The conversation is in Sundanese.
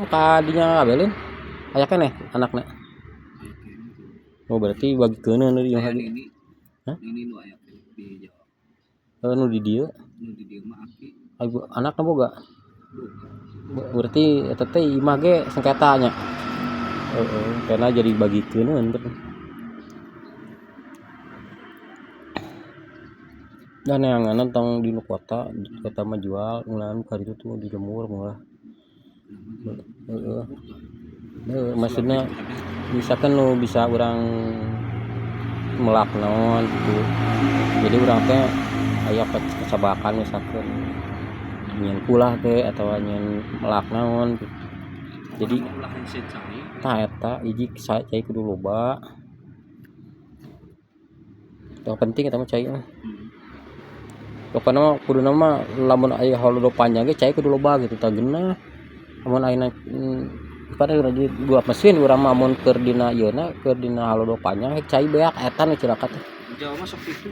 Ka dinya abelin aya keneh anakna. Oh, berarti bagikeun di Aya nini. Hah? Nini nu aya di Jawa. Nu di dieu. Nu di dieu mah aki. Anakna boga. Berarti eta teh imah ge sengketa nya. Heeh, karena jadi bagikeun bener. Dan neangan tong di nu kota, di kota mah jual ulah ka ditu tuh di lembur murah. Heeh. Heeh, maksudna misalkan nu bisa urang melak naon gitu. Jadi urang teh aya kecabakan misalkan nyeun kulah ke atawa nyeun melak naon gitu. Jadi tah eta hiji cai kudu loba. Yang penting eta mah cai mah. Pokona mah kuduna mah lamun aya halodo panjang ge cai kudu loba gitu tah geunah. Lamun ayeuna pada dua mesin urang mah mun keur dina ieuna keur dina halodo panjang cai beak eta nu cilaka teh. Jawa mah sok kitu.